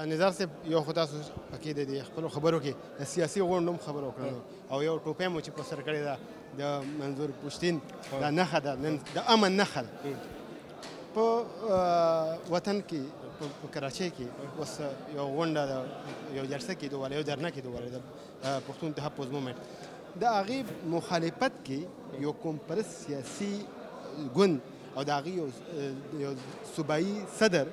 نظار صاحب، یو خو تاسو پکې د دې خپلو خبرو کې د سیاسي غونډو هم خبره وکړه او یو ټوپۍ مو چې په سر کړې ده د منظور پښتین، دا نښه ده، نن د امن نښه ده. په وطن کې، په کراچۍ کې اوس یو غونډه ده، یو جلسه کېدو والا، یو درنه کېدو والا د پښتون تحفظ مومنټ، د هغې مخالفت کې یو قومپرست سیاسي ګوند او د هغې یو صوبایي صدر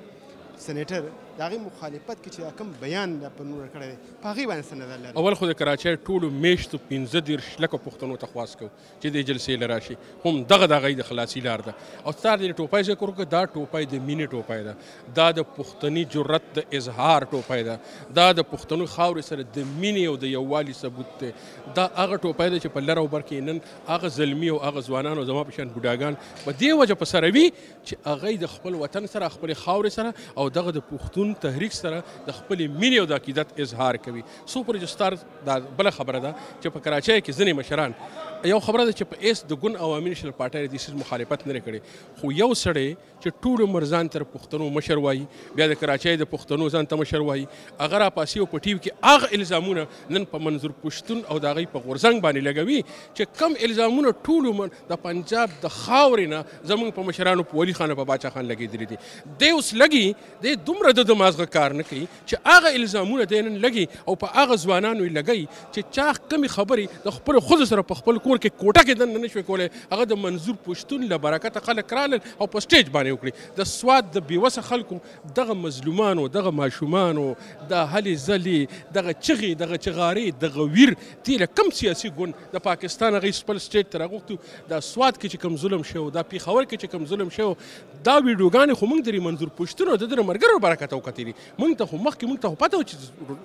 سنیټر د هغې مخالفت کې چې کوم بیان د په نور کړی دی، په هغې باندې څه نظر لري؟ اول خو د کراچۍ ټولو میشتو 35 لکه پښتنو ته خواست کوو چې دې جلسې له راشي، هم دغه د هغوی د خلاصي لار ده. او ستا د ټوپۍ ذکر وکړه، دا ټوپۍ د مینې ټوپۍ ده، دا د پښتني جرأت د اظهار ټوپۍ ده، دا د پښتنو خاورې سره د مینې او د یووالي ثبوت دی. دا هغه ټوپۍ ده چې په لر او بر کې نن هغه زلمي او هغه ځوانان او زما په شان بوډاګان په دې وجه په سره وي چې هغوی د خپل وطن سره، خپلې خاورې سره او دغه د پښتون تحریک سره د خپلې مینې او د عقیدت اظهار کوي. څو پورې چې ستار دا بله خبره ده چې په کراچۍ کې ځینې مشران، یو خبره ده چې په ایس د ګوند عوامي نېشنل پارټۍ د دې څیز مخالفت نه کړی، خو یو سړی چې ټول عمر ځان تر پښتنو مشر وایي، بیا د کراچۍ د پښتنو ځان ته مشر وایي، هغه راپاسي او په ټي وي کې هغه الزامونه نن په منظور پښتون او د هغوی په غورځنګ باندې لګوي چې کم الزامونه ټول عمر د پنجاب د خاورې نه زموږ په مشرانو، په ولي خان او په باچا خان لګېدلي دي. دی اوس لګي، دی دومره د مازغه کار نه کوي چې هغه الزامونه دی نن لګي او په هغه ځوانانو یې لګوي چې چا کمې خبرې د خپلو ښځو سره په خپل کور کې کوټه کې دننه نه شوې کولی، هغه د منظور پښتون له برکته خلک رالل او په سټیج باندې وکړي. د سوات د بېوسه خلکو دغه مظلومانو، دغه ماشومانو د هلې ځلې، دغه چغې، دغه چغارې، دغه ویر دې له کم سیاسي ګوند د پاکستان هغوی خپل سټیج ته راغوښتي. دا سوات کې چې کوم ظلم شوی، دا پېښور کې چې کوم ظلم شوی، دا ویډیوګانې خو موږ د منظور پښتون او د ده ملګرو برکته وکتلې. موږ ته خو مخکې، موږ ته خو پته وه چې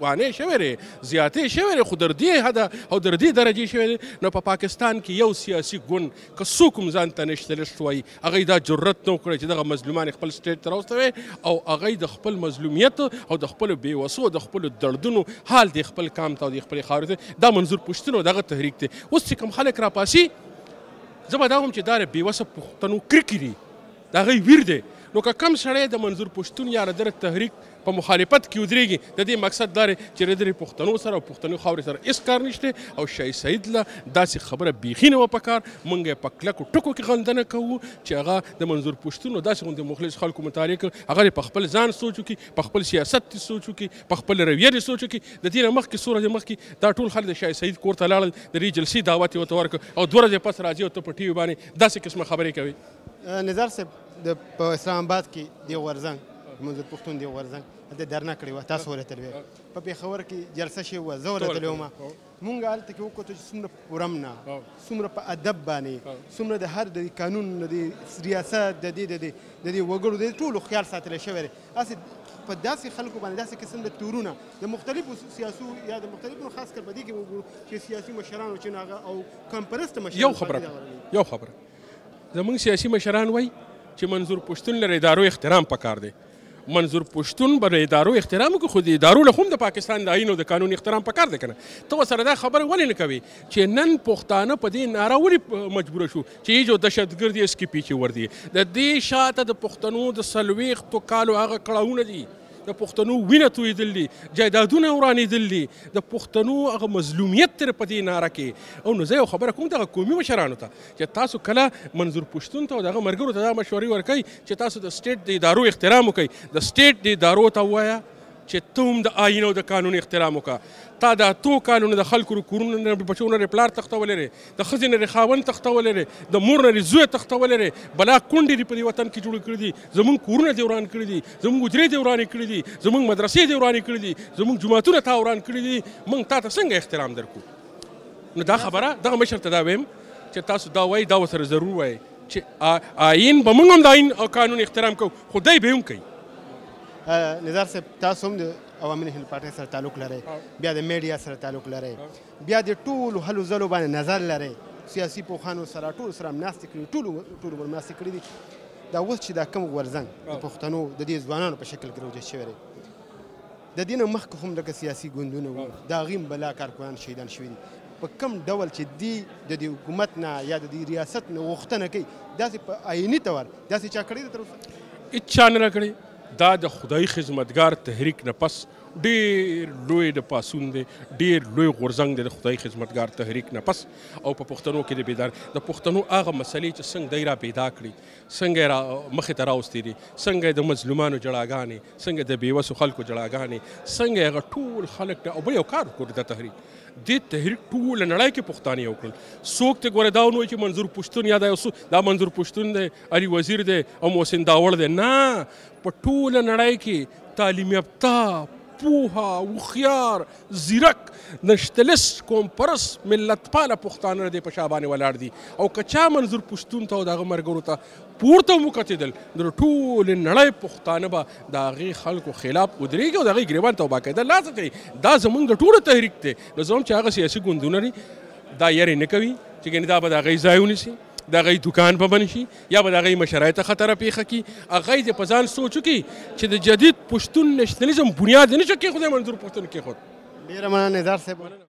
وانې شوی دی، زیاتې شوی دی، خو تر دې حده او تر دې درجې شوی دی. نو په پاکستان کې یو سیاسي ګوند که څوک هم ځان ته نشنلسټ وایي، هغوی دا جرأت نه وکړی چې دغه مظلومان یې خپل سټیټ ته راوستوي او هغوی د خپل مظلومیت او د خپلو بېوسو او د خپلو دردونو حال دی خپل کام ته او د خپلې خاورې ته. دا منظور پښتون او دغه تحریک دی. اوس چې کوم خلک راپاسي، زه به دا وایم چې دا د بېوسه پښتنو کرکې دي، د هغوی ویر دی. نو که کم سړی د منظور پښتون یا د ده تحریک په مخالفت کې ودرېږي، د دې مقصد دا دی چې د دې پښتنو سره او پښتنو خاورې سره هېڅ کار نشته. او شاه سعید له داسې خبره بیخي نه وه په کار. موږ یې په کلکو ټکو کې غندنه کوو چې هغه د منظور پښتون او داسې غوندې مخلص خلکو متعلق هغه دې په خپل ځان سوچ وکړي، په خپل سیاست دې سوچ وکړي، په خپل رویه دې سوچ وکړي. د دې نه مخکې څو ورځې مخکې دا ټول خلک د شاه سعید کور ته لاړل، د دې جلسې دعوت یې ورته ورکړ او 2 ورځې پس راځي او ته په ټي وي باندې داسې قسمه خبرې کوي. نظار صاحب، د په اسلام آباد کې د غورځنګ، منظور پښتون د غورځنګ هلته درنه کړې وه، تاسو ورتلې وئ. په پېښور کې جلسه شوې وه، زه ورتلې وم. مونږ هلته کې وکتو چې څومره پرامنه، څومره په ادب باندې، څومره د هر د قانون، د ریاست، د دې د دې د دې وګړو د ټولو خیال ساتلی شوی دی. هسې په داسې خلکو باندې داسې قسم د تورونه د مختلفو سیاسو یا د مختلفو، خاص کر په دې کې وګورو چې سیاسي مشرانو چې هغه او کمپرست مشران، یو خبره زمونږ سیاسي مشران وایي چې منظور پښتون له ادارو احترام پکار دی. منظور پښتون به د ادارو احترام وکړي، خو د ادارو له هم د پاکستان د آیین او د قانون احترام پکار دی که نه؟ ته ورسره دا خبره ولې نه کوې چې نن پښتانه په دې ناره ولې مجبوره شو چې یې جو دهشتګرد یې اسکې پیچې وردي؟ د دې شاته د پښتنو د 40 کالو هغه کړاوونه دي، د پښتنو وینه تویېدل دي، جایدادونه ورانېدل دي، د پښتنو هغه مظلومیت تر په دې ناره کې. او نو زه یو خبره کوم دغه قومي مشرانو ته چې تاسو کله منظور پښتون ته او دغه ملګرو ته دا مشورې ورکوئ چې تاسو د سټیټ د ادارو احترام وکړئ، د سټیټ د ادارو ته ووایه چې ته هم د آیین او د قانون احترام وکړه. تا د 8 کالونو د خلکو د کورونو نه بچو نه پلار تښتولی دی، د ښځې نه خاوند تښتولی دی، د مور نه زوی تښتولی دی، بلا کونډې دې په دې وطن کې جوړې کړې دي، زموږ کورونه دې وران کړي دي، زموږ حجرې دې ورانې کړې دي، زموږ مدرسې دې ورانې کړې دي، زموږ جوماتونه تا وران کړي دي، موږ تا ته څنګه احترام درکړو؟ نو دا خبره دغه مشر ته دا وایم چې تاسو دا وایي، دا ورسره ضرور وایي چې آیین به موږ هم د آیین او قانون احترام کوو، خو دی به هم کوي. نظار صاحب، تاسو هم د عوامي نېشنل پارټۍ سره تعلق لرئ، بیا د میډیا سره تعلق لرئ، بیا د ټولو هلو ځلو باندې نظر لرئ، سیاسي پوهانو سره ټولو سره هم ناستې کړي، ټولو ور ناستې کړي دي. دا اوس چې دا کوم غورځنګ د پښتنو د دې ځوانانو په شکل کې راوچت شوی دی، د دې نه مخکې هم لکه سیاسي ګوندونه وو، د هغې هم بلا کارکنان شهیدان شوي دي. په کوم ډول چې دی د دې حکومت نه یا د دې ریاست نه غوښتنه کوي، داسې په آییني طور داسې چا کړې ده تر اوسه؟ هېچا نه کړې. دا د خدایي خدمتګار تحریک نه پس ډیر لوی د پاسون دی، ډیر لوی غورځنګ دی د خدایي خدمتګار تحریک نه پس. او په پښتنو کې د بیدار د پښتنو هغه مسلې چې څنګه دی را پیدا کړي، څنګه یې را مخې ته راوستې دي، څنګه یې د مظلومانو جړاګانې، څنګه د بېوسو خلکو جړاګانې، څنګه یې هغه ټول خلک او بل یو کار وکړو. د تحریک دې تحریک ټوله نړۍ کې پښتانه یو کړل. څوک ته ګوره دا ونه وایي چې منظور پښتون یا دا یو دا منظور پښتون دی، علي وزیر دی او محسن داوړ دی. نه، په ټوله نړۍ کې تعلیم یافته، پوهه، هوښیار، ځیرک، نشتلست، قومپرست، ملتپاله پښتانه دې په شا باندې ولاړ دي. او که چا منظور پښتون ته او د هغه ملګرو ته پورته هم وکتېدل، د ټولې نړۍ پښتانه به د هغې خلکو خلاف ودرېږي او د هغې ګریوان ته باقاعده لاس اچوي. دا زمونږ د ټولو تحریک دی. نو زه هم چې هغه سیاسي ګوندونه دي دا یرې نه کوي چې ګنې دا به د هغې ځای ونیسي، د هغې دوکان به بند شي یا به د هغې مشرۍ ته خطره پېښه کړي. هغوی دې په ځان سوچ وکړي چې د جدید پښتون نشنلیزم بنیاد یې نه شو کېښودی، منظور پښتون کېښود. ډېره مننه نظار صاحب.